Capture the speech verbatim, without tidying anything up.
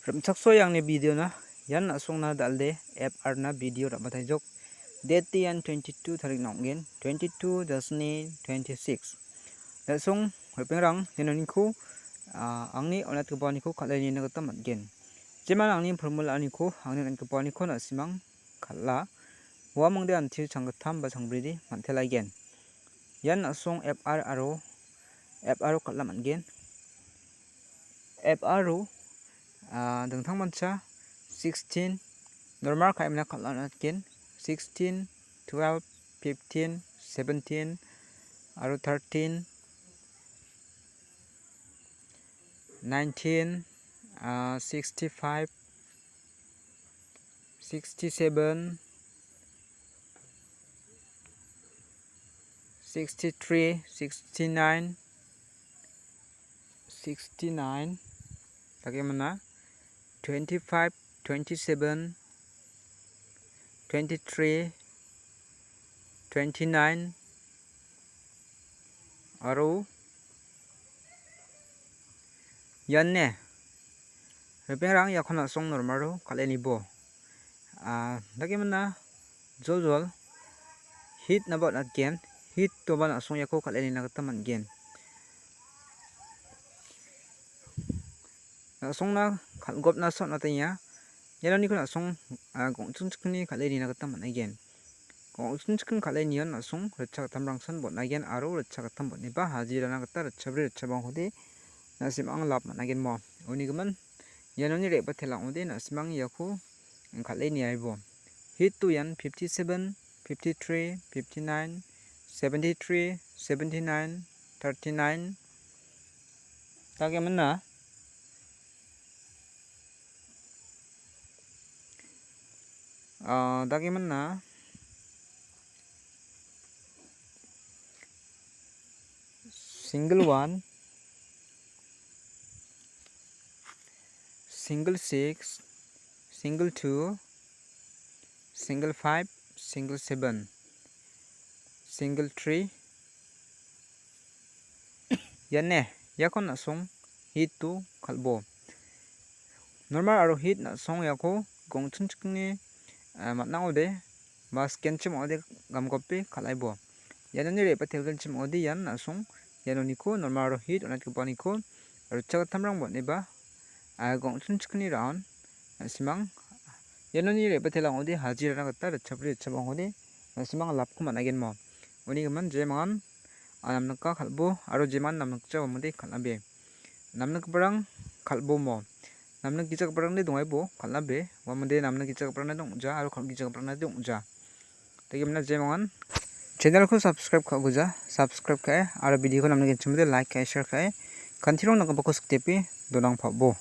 Rimchaksoa angni videona ian a·songna dal·de F R na video ra·bataijok. Date ian twenty-two tarikna ong·gen, twenty-two jasni twenty-six. Da·song ripengrang ianoniko, ah, angni on·atgipaniko kal·e nina gita man·gen. Jeman angni formula-aniko, angni on·atgipaniko na·simang kal·a. Uamangde antir changgittam ba changbridi man·telaigen. Ian a·song F R aro F R o kal·na man·gen. F R o, ah, dingtangmancha sixteen, normal ka·emna kal·na man·gen. Sixteen, twelve, fifteen, seventeen, aro thirteen, nineteen, ah, sixty-five, sixty-seven, sixty-three, sixty-nine, sixty-nine, dake mana, twenty-five, twenty-seven, twenty-three, twenty-nine, aro ian ne, ripengrang iakon a·song normalo kal·e nibo. Ah, dake mana, joljol, hit naba on·atgen, hit toba na·song iako kal·e nina gita man·gen. Na·songna kal·gopna sa on·atenga. Ianoniko na·song, ah, gongchingchikni kal·e nina gita man·aigen. Gongchingchikni kal·e nion na·song ritchakgittamrangsan bon·aigen aro ritchakgittam bon·eba hajirana gita ritchabri ritchabangkode na·simang lap man·aigenmo. Unigimin ianoni re·batelang ong·ode na·simang iako kal·e niaibo. Hit to ian fifty-seven, fifty-three, fifty-nine, seventy-three, seventy-nine, thirty-nine. Dake mana. Ah, dake mana. Single one, single six, single two, single five, single seven, single three. Ian ne, iakon na·song hit to kal·bo. Normal aro hit na·song iako gongchingchikni, ah, man·a ong·ode ba skenchim ong·ode gamgope kal·aibo. Ianoni re·batelgenchim ong·ode ian na·song ianoniko normal aro hit on·atgipaniko ritchakgittamrang bon·eba, ah, gongchingchikni ra·on na·simang ianoni re·batelang ong·ode hajirana gita ritchabri ritchabang ong·ode na·simang lapko man·aigenmo. Unigimin jemangan, ah, namnika kal·bo aro jeman namnikja ong·ode kal·abe. Namnikgiparang kal·bomo. Namnikgijagiparangde dongaibo kal·abe. Ua mande namnikgijagiparangde ong·ja aro kal·gijagiparangde ong·ja. Dake mana jemangan channelko subscribe ka·guja, subscribe ka·e aro videoko namnikgenchimode like ka·e, share ka·e, kantirong nangkapako sikdepe donangpabo.